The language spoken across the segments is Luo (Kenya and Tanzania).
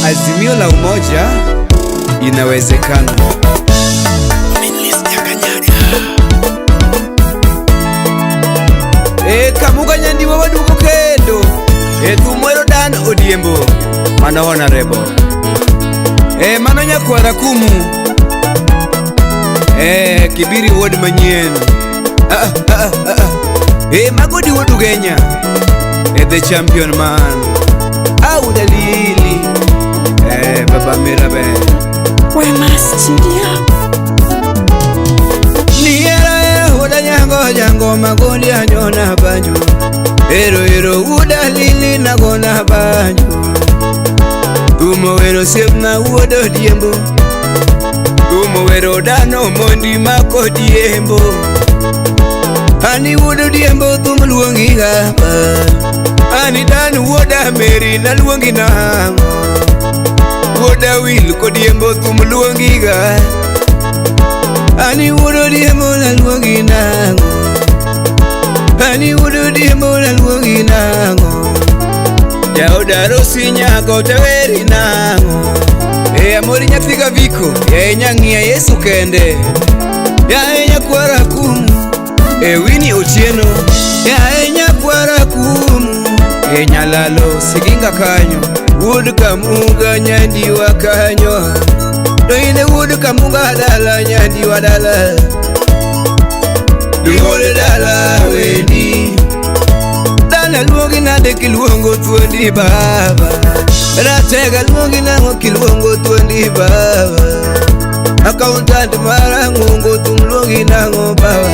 Azimio la Umoja inawezekana. E Kamuga Nyandiwa waduogo kendo e thumwero Dan Odiembo mano honorable. E mano nyakwara kumu e Kibiri wuod manyien. Ah, ah, ah, ah. E mago di wuod Ugenya e the champion man. Au dalili e baba Mirabel. Wema Studio. Niera wuoda nyango jango magondi anyona banjo. Ero ero wuoda lili nagona banjo. Thumo wero siepna wuod Odiembo. Thumo wero dhano mondi makodiembo. Ani wuod Odiembo thum luongi gaba. Ani dan wuoda Meri naluongi nang'o. Wuoda Wil kodiembo thum luongi ga. Ani wuod Odiembo naluongi nang'o. Ani wuod Odiembo naluongi nang'o. Jaoda Rosi nyago taweri nang'o. E amori nyathi Gaviko, yae nyang'iya Yesu kende. Yae nyakwara kumu, e Winnie Otieno. Yae nyakwara kumu, e Nyalalo Siginga kanyo. Wuod Kamuga nyandiwa kanyo. To ine wuod Kamuga dala nyandiwa dala. Duol dala wendi. Dana luongi nade kiluongo thuondi baba. Ratega luongi nang'o kiluongo thuondi baba. Accountant mara ng'ongo thum luongi nang'o baba.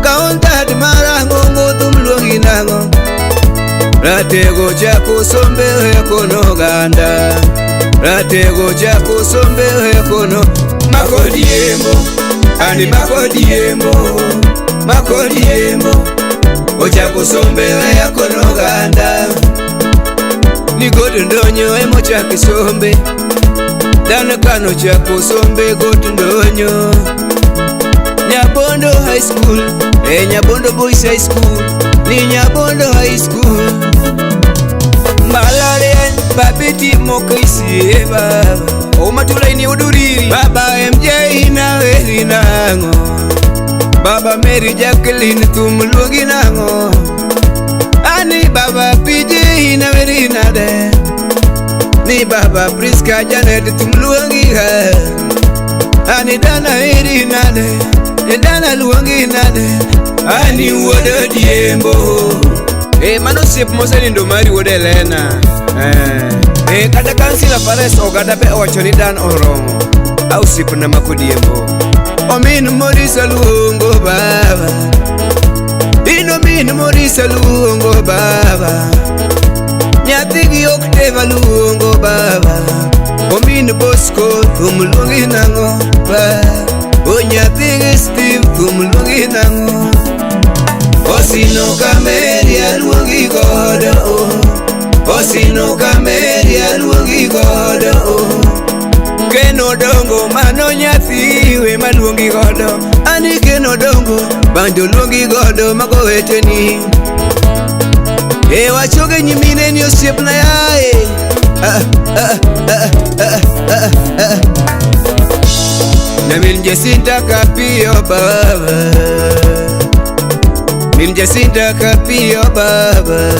Accountant mara ng'ongo thum luongi nang'o. Ratego chako sombe kono oganda. Ratego chako sombe kono. Makodiembo, ani makodiembo, makodiembo. Ochako sombe kono oganda. Ni god ndonyo emochako sombe. Dhano kano chako sombe god ndonyo. Nyabondo High School, e Nyabondo Boys High School, ni Nyabondo High School. Mbalariany babiti moko isie baba. Omatula ni uduriri baba MJ naweri nang'o. Baba Mary Jacqueline thum luongi nang'o. Ani baba PJ naweri nade. Ni baba Priska Janet thum luongi ga. Ani dana eri nade. E dana luongi nade. Ani wuod Odiembo. E mano osiep mosenindo mari wuod Elena. E kata kansila Fares Ogada be owacho ni Dan oromo. A osiepna makodiembo. Omin Morisa luongo baba. In omin Morisa luongo baba. Nyathi gi Octave luongo baba. Omin Bosco thum luongi nang'o ba. O nyathi gi Steve thum luongi nang'o. Osino Kameria luongi godo. Osino Kameria luongi godo. Keno dongo mano nyathi we maluongi godo. Ani keno dongo banjo luongi godo mago weteni. E wachoge nyimine ni osiepna yae. Ah, ah, ah, ah, ah, ah. Nyamin Jacinta Kapiyo baba. Min Jacinta Kapiyo baba.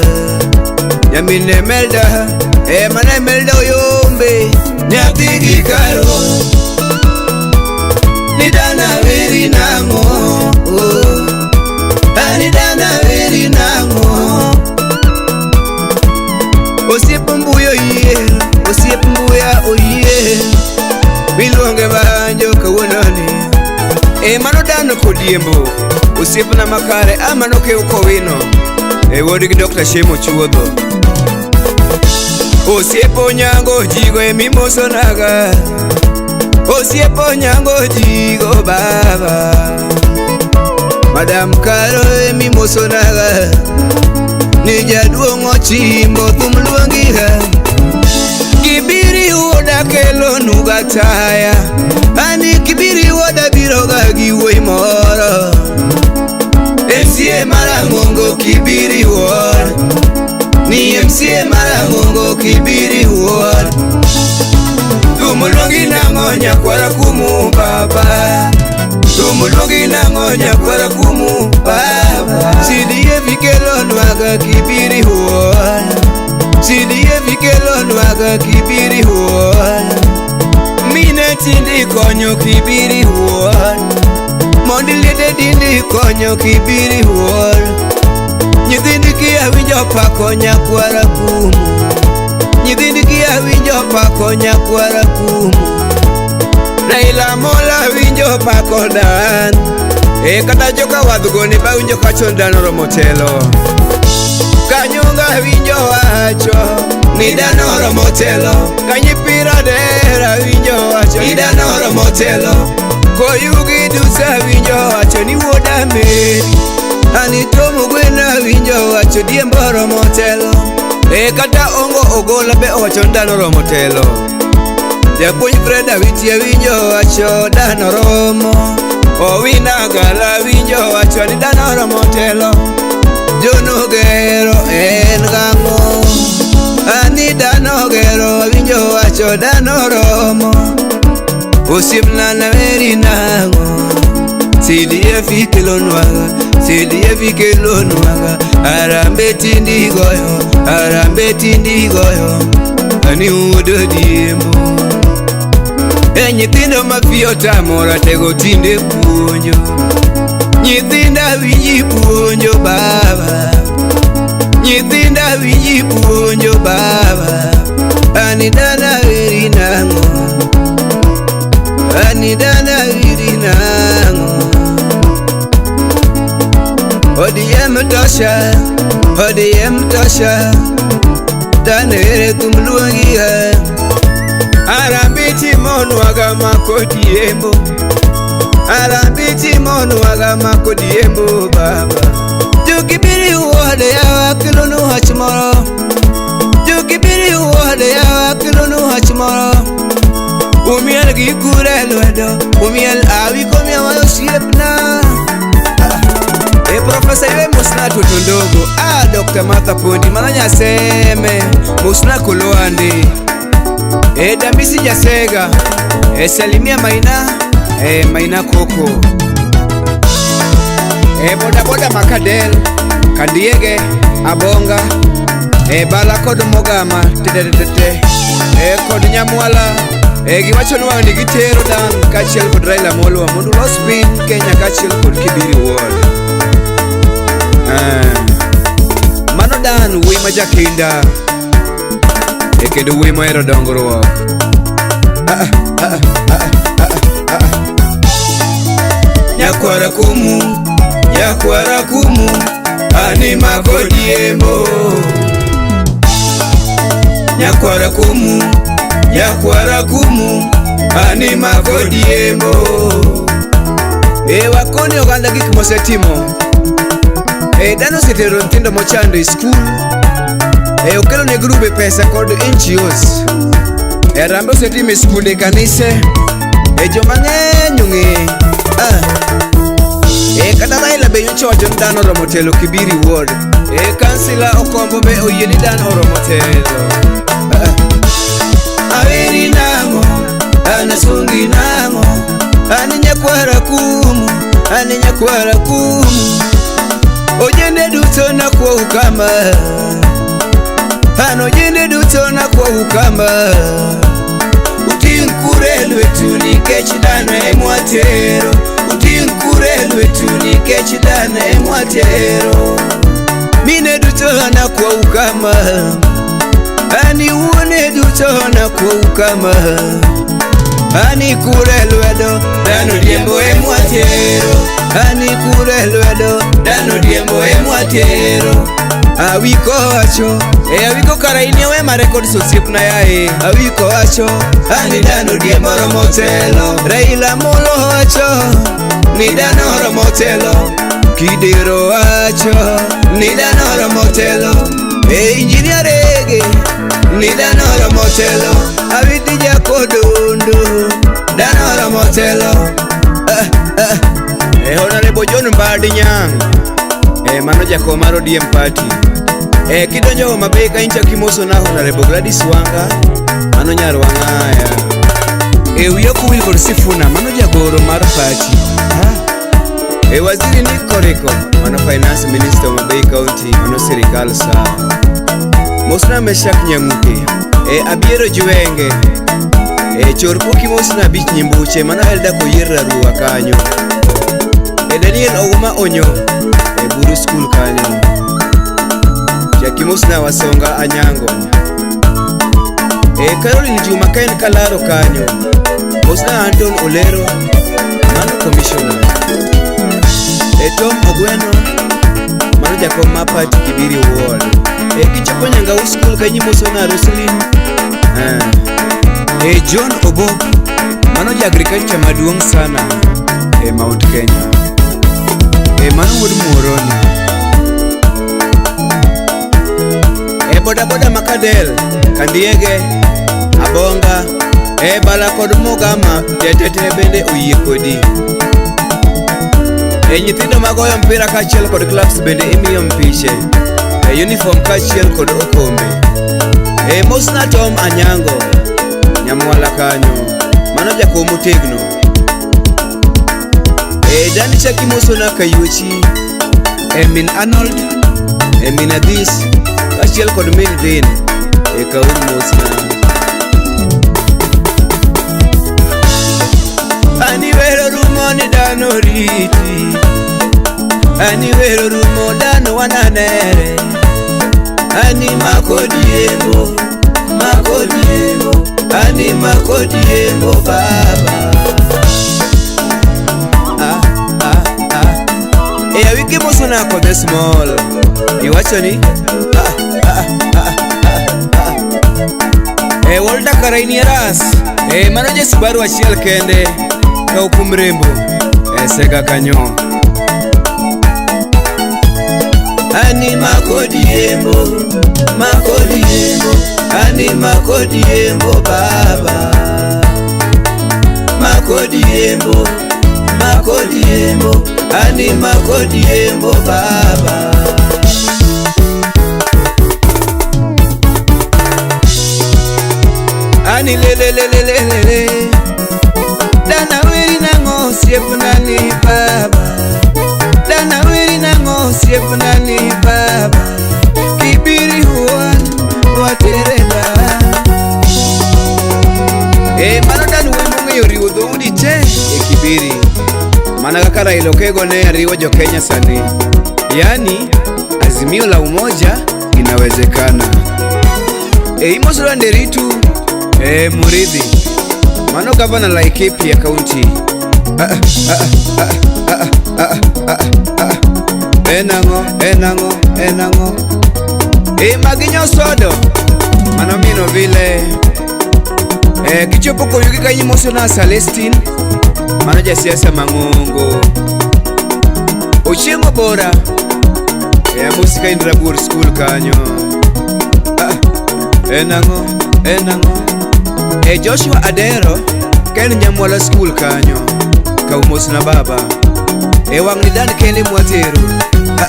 Nyamin Emelda, e mana Emelda oyombe. Nyathi gi karo. Ni dana weri nang'o. Ani dana weri nang'o. Osiep mbuya oyie, osiep mbuya oyie. Miluonge banjo kawuononi. E mano dhano kodiembo. Osiepna makare ama nokew kowino. E wuod gi Dr. Shemo Chuodho. Osiep Onyango jigo emimosonaga. Osiep Onyango jigo baba. Madam Karo emimosonaga. Ni jaduong' ochimbo thum luongi ga. Kibiri wuoda kelonu ga taya. Ani Kibiri wuoda biro ga gi wuoyi moro. MCA Marang'ongo Kibiri wuod. Ni MCA Marang'ongo Kibiri wuod. Thum luongi nang'o nyakwara kumu baba. Thum luongi nang'o nyakwara kumu baba. CDF ikelonwaga Kibiri Ward. CDF ikelonwaga Kibiri Ward. Mine tinde konyo Kibiri Ward. Mondi liete tinde konyo Kibiri Ward. Nyithindi kia winjo pako nyakwara kumu. Nyithindi kia winjo pako nyakwara kumu. Raila Mola winjo pako dan. E kata joka wadhgo ne ba winjo kacho dan oromo telo. Kanyonga winjo wacho ni dan oromo telo. Kanyipira dera winjo wacho ni dan oromo telo. Koyugi dusa winjo wacho ni wuoda Meri. Ani tomu gwena winjo wacho diembo oromo telo. E kata ongo ogola be owacho ni dan oromo telo. Japuonj Fred Awitie winjo wacho dan oromo. Owina Gala winjo wacho ni dan oromo telo. John Ogero en gang'o. Ani dan Ogero winjo wacho dan oromo. Osiepna naweri nang'o. CDF ikelonwaga, CDF ikelonwaga. Harambee tindi goyo, harambee tindi goyo. Ani wuod Odiembo. E nyithindo ma piyo tamo ratego tinde puonjo. Nyithinda winji puonjo baba. Nyithinda winji puonjo baba. Ani dana weri nang'o. Ani dana weri nang'o. ODM tosha, ODM tosha. Dana ere thum luongi ga. Harambee timonwaga makodiembo. Harambee timonwaga makodiembo baba. Jokibiri wuode yawa kelonu wach moro. Jokibiri wuode yawa kelonu wach moro. Umiel gi kure lwedo, umiel awi komia wa osiepna. E Profesa iwe mosna toto ndogo. Ah, Dr. Martha Pondi mano nyaseme. Mosna Koloande. E Dambisi Jasega. E salimia Maina. E Maina Koko. E boda boda Makadel. Kandiege Abonga. E Bala kod Mogama. Tete. E kod Nyamwala. E giwacho ni wang' ni gitero dan kaachiel kod Raila Amolo mondo ulos piny Kenya kaachiel kod Kibiri Ward. Mano dan wuoyi ma jakinda. E kendo wuoyi mohero dongruok. Nyakwara kumu, nyakwara kumu, ani makodiembo. Nyakwara kumu, nyakwara kumu, ani makodiembo. E wakoni oganda gik mosetimo. E dhano osetero nyithindo mochando e skul. E okelo ne grube pesa kod NGOs. E harambee osetimo e skunde kanise. E joma ng'eny ong'e. E kata Raila be nyocha owacho ni dhano oromo telo Kibiri Ward. E kansila Okombo be oyie ni dhano oromo telo. Aweri nang'o, anasungi nang'o, ani nyakwara kumu, ani nyakwara kumu. Ojende duto nakwou kama, an ojende duto nakwou kama. Uting' kure lwetu nikech dhano emwatero. Uting' kure lwetu nikech dhano emwatero. Mine duto nakwou kama, ani wuone duto nakwou kama. Ani kure lwedo, dhano diembo emwatero. Ani kure lwedo, dhano diembo emwatero. Awiko wacho, e awiko kara in iwe records osiepna yae. Awiko wacho, ani dhano diembo oromo telo. Raila Amolo wacho, ni dhano oromo telo. Kidero wacho, ni dhano oromo telo. E injinia Rege, ni dhano oromo telo. Awiti Jakodondo, dhano oromo telo. E Honorable John Mbadi Nyang'. E mano jakom mar ODM Party. E kidonjo Homa Bay ka incha kimoso na Honorable Gladys Wanga. Mano nyar Wang'aya. E wiya ok wil kod Sifuna, mano jagoro mar party. E waziri Nick Koriko, mano finance minister Homa Bay County, mano sirikal sawa. Mosna Meshak Nyamuke, e Abiero Jwenge. E chor koki mosna abich nyimbuche, mano Elda Koyier Rarua kanyo. E Daniel Ouma Onyo, e Buru School kanyo. Jaki mosna Wasonga Anyango. E Caroline Juma kaen Kalaro kanyo. Mosna Anton Olero, mano commissioner. E Tom Ogweno, mano jakom mar party Kibiri Ward. E kichopo Nyangau School kanyo mosona Roslyn. E John Obok, mano ja agriculture maduong' sana e Mount Kenya. E mano wuod Muhoroni. E bodaboda Makadel, Kandiege, Abonga, e Bala kod Mugama, tetete bende oyie kodi. E nyithindo magoyo mpira kaachiel kod clubs bende imiyo mpiche. E uniform kaachiel kod okombe. E mosna Tom Anyango, Nyamwala kanyo, mano jakom motegno. E dani chaki mosona Kayuchi, e min Arnold, e min Adhis, kaachiel kod min Vin, e kaun mosna. Ani wero rumo ni dhano riti, ani wero rumo dhano wananere. Ani makodiembo, makodiembo, ani makodiembo baba. Ah, ah, ah. E awiki mosona kod small. Iwacho ni ah, ah, ah, ah, ah. E Walter Karaini Ras. E mano ja Subaru achiel kende. Kaw kuom rembo. E sega kanyo. Ani makodiembo, makodiembo, ani makodiembo baba. Makodiembo, makodiembo, ani makodiembo baba. Ani lele lele lele le. Dana weri nango osiepna ni baba. Dana weri nango osiepna ni baba. Kibiri huan watereda. E mano dan wuoyi mong'eyo riwo dhoudi te e Kibiri. Mana kaka Raila Okego ne riwo jo Kenya sani. Yani azimio la umoja inawezekana. E imoso Nderitu, e Muridhi. Mano gavana Laikipia County. Ah, ah, ah, ah, ah, ah, ah. Enang'o, enang'o, enang'o. E maginyo sodo. Mano mino vile. E kichopo koyugi kanyo imoso na Celestine. Mano jasiasa mang'ongo. Ochieng' Obora. E amosi ka in Rabuor School kanyo. Ah, enang'o, enang'o. E Joshua Adero, ka en Nyamwala School kanyo. Kaw mos na baba. E wang' ni dan kende mwatero. Ah.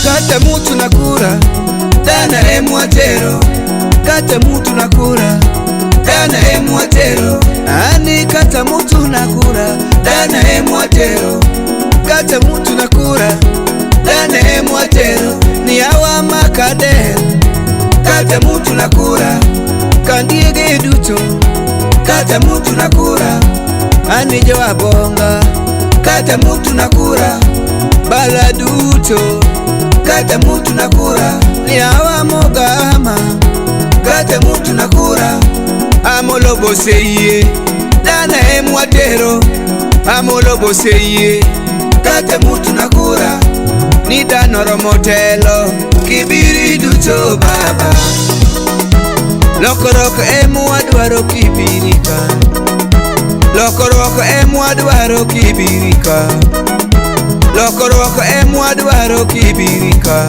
Kata mutu na kura, dana e mwatero. Kata mutu na kura, dana e mwatero. Ani kata mutu na kura, dana e mwatero. Kata mutu na kura, dana e mwatero. Ni awa makadel. Kata mutu na kura, kandiege duto. Kata mutu na kura, ani jo abonga. Kata mutu na kura, bala duto. Kata mutu na kura, ni awa mogama. Kata mutu na kura, amolo boseye. Dana e mwatero, amolo boseye. Kata mutu na kura, ni dano romotelo. Kibiri duto baba. Lokruok e mwadwaro Kibiri ka. Lokruok e mwadwaro Kibiri ka. Lokruok e mwadwaro Kibiri ka.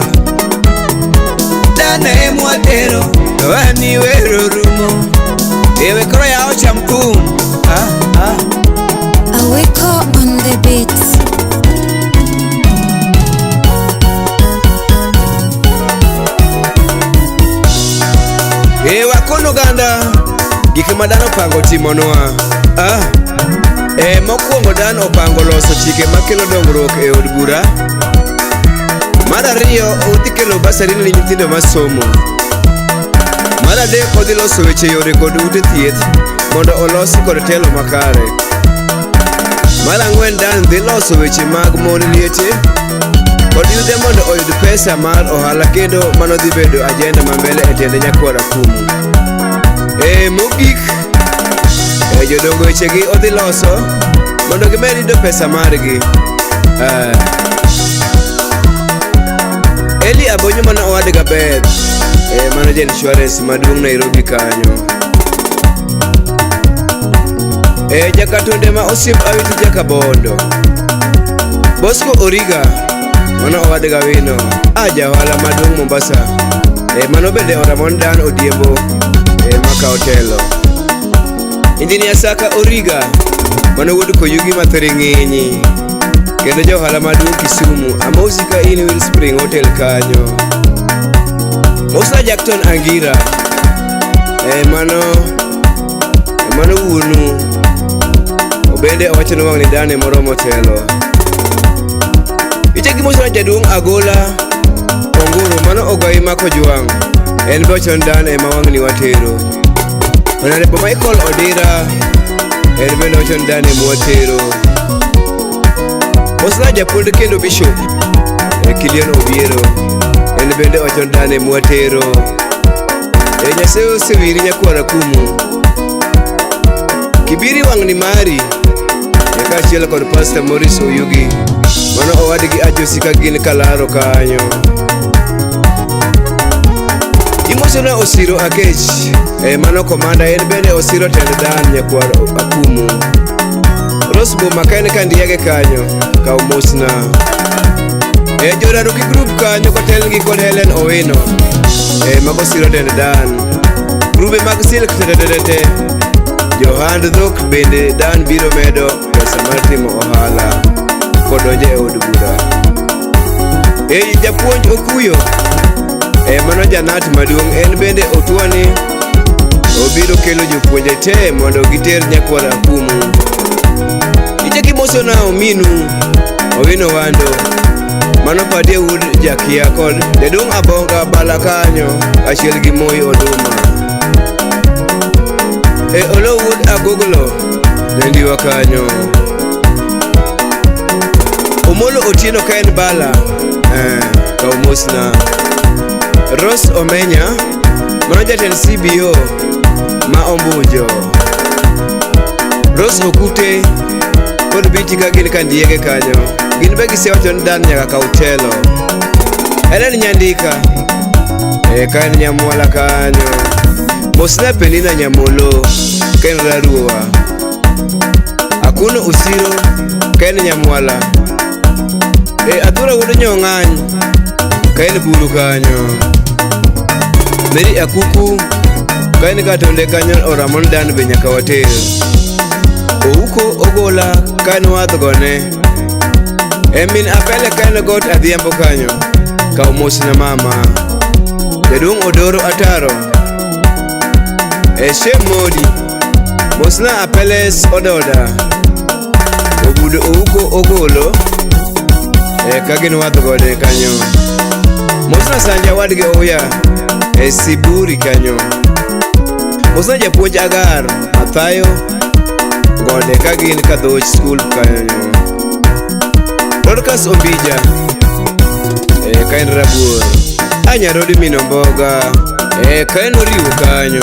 Dana e mwatero, to ani wero rumo. Ewe koro yawo cham thum. Ah, ah. Aweko on the beat. E wakono ganda. Gik ma Dan opango timonwa. Mokwongo Dan opango loso chike makelo dongruok e od bura. Mar ariyo, odhi kelo basari ne nyithindo masomo. Mar adek, odhi loso weche yore kod ute thieth mondo olosi kod telo makare. Mar ang'wen, Dan dhi loso weche mag mon liete kod yudhe mondo oyud pesa mar ohala, kendo mano dhi bedo agenda ma mbele e tend nyakwar Akumu. Mogik, jodongo wechegi odhi loso mondo gimed yudo pesa margi. Eli Abonyo mano owadgi Beth, mano ja insurance maduong' Nairobi kanyo. Jakatonde ma osiep Awiti Jakabondo. Bosco Origa mano owadgi Awino, ja ohala maduong' Mombasa. Mano bende Oramon Dan Odiembo makawo telo. Engineer Saka Origa mano wuod Koyugi Mathiring'inyi kendo ja ohala maduong' Kisumu. Amosi ka in Will Spring Hotel kanyo. Musa Jackton Angira, mano wuonu obende owacho ni wang' ni Dan moromo telo. Ichaki mosna jaduong' Agola Onguru mano ogai mako jwang', en be wacho ni Dan ema wang' ni watero. Honorable Michael Odira en bende wacho ni Dan ema watero. Mosna japuonj kendo bishop Kilian Obiero en bende wacho ni Dan ema watero. Nyasaye osewiri nyakwar Akumu. Kibiri wang' ni mari kaachiel kod Pastor Maurice Oyugi mano owadgi Ajosi ka gin Kalaro kanyo. Imosona Osiro Akech, mano komanda en bende osiro tend Dan nyakwar Akumu. Rose Boma ka en Kandiege kanyo, kaw mosna. Joraruki group kanyo kotelnegi kod Helen Owino, mago siro tend Dan. Grube mag silk tetetete, johand dhok bende Dan biro medo pesa mar timo ohala kodonjo e od bura. Japuonj Okuyo, mano janat maduong' en bende otuoni obiro kelo jopuonje te mondo giter nyakwar Akumu. Ichaki mosona ominu Owino Wando mano padie wuod Jakia kod jaduong' Abonga Bala kanyo achiel gi Moi Oduma. Olo wuod Agoglo nendiwa kanyo. Omolo Otieno ka en Bala, kaw mosna. Rose Omenya mano jatend CBO ma Ombunjo. Rose Okute kod Biti ka gin Kandiege kanyo, gin be gisewacho ni Dan nyaka kaw telo. Helen Nyandika ka en Nyamwala kanyo. Mosna Penina Nyamolo ka en Rarua. Akuno Osiro ka en Nyamwala. Adhura wuod Nyong'any ka en Buru kanyo. Mary Akuku ka en Katonde kanyo Oramon Dan be nyaka water. Ouko Ogola ka en Wadh Gone. Min Apele ka en Got Adhiambo kanyo, kaw mosna mama. Jaduong' Odoro Ataro. Shem Modi mosna Apeles Ododa. Obudo Ouko Ogolo ka gin Wadh Gone kanyo. Mosna Sanja wadgi Ouya Siburi kanyo. Mosna japuonj Agar Mathayo Gode ka gin Kadhoch School kanyo. Dorcas Ombija ka en Rabuor. Anyarodi min Omboga ka en Oriwo kanyo.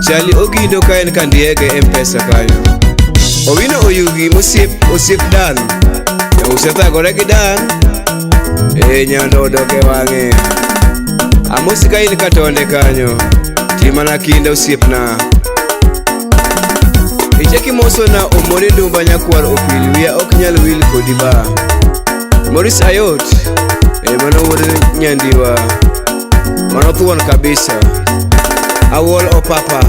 Chali Ogindo ka en Kandiege M-Pesa kanyo. Owino Oyugi mosiep osiep Dan. Osethagore gi Dan nyondo odok e wang'e. Amosi ka in Katonde kanyo, timana kinda osiepna. Ichaki mosona Omori Ndumba nyakwar Opil, wiya ok nyal wil kodi ba. Maurice Ayot, mano wuod Nyandiwa, mano thuon kabisa. Awol Opapa,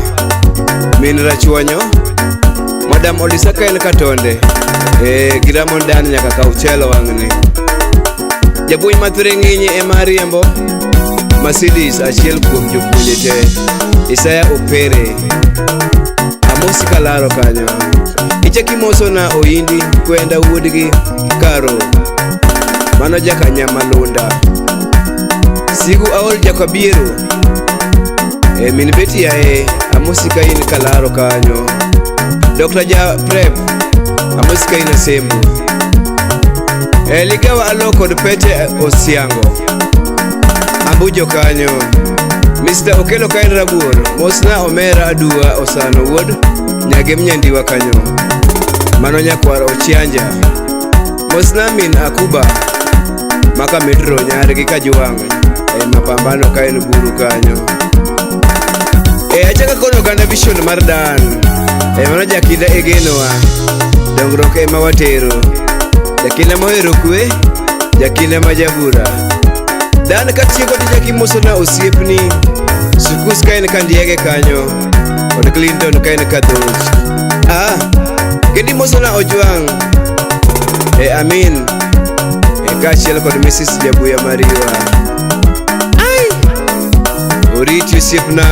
min Rachuonyo. Madam Olisa ka en Katonde, Giramon Dan nyaka kaw telo wang'ni. Japuonj Mathiring'inyi ema riembo. Mercedes achiel kuom jopuonje te Isaya Opere amosi kalaro kanyo ichaki mosona Oindi Kwenda wuodgi Karo mano jaka Nyamalunda Sigu aol jakabiero e min beti yae amosi ka in kalaro kanyo Dr. Ja Prep amosi ka in Asembo e ligawa alo kod Pete Osiango Ambujo kanyo Mr. Okelo ka en Rabuor mosna omera Aduwa Osano wuod Nyagem Nyandiwa kanyo mano nyakwar Ochianja mosna min Akuba maka Metro nyargi Kajwang' e mapambano ka en buru kanyo e achaka kono oganda vision mar Dan e mano jakinda e genowa dongruok ema watero jakinda mohero kwe jakinda ma jabura Dan katieko to mosona osiepni Sukus ka en Kandiege kanyo kod Clinton ka en Kadhoch kendi mosona Ojwang' e Amin e kaachiel kod Mrs. Jabuya Mariwa. Ai! Oriti osiepna.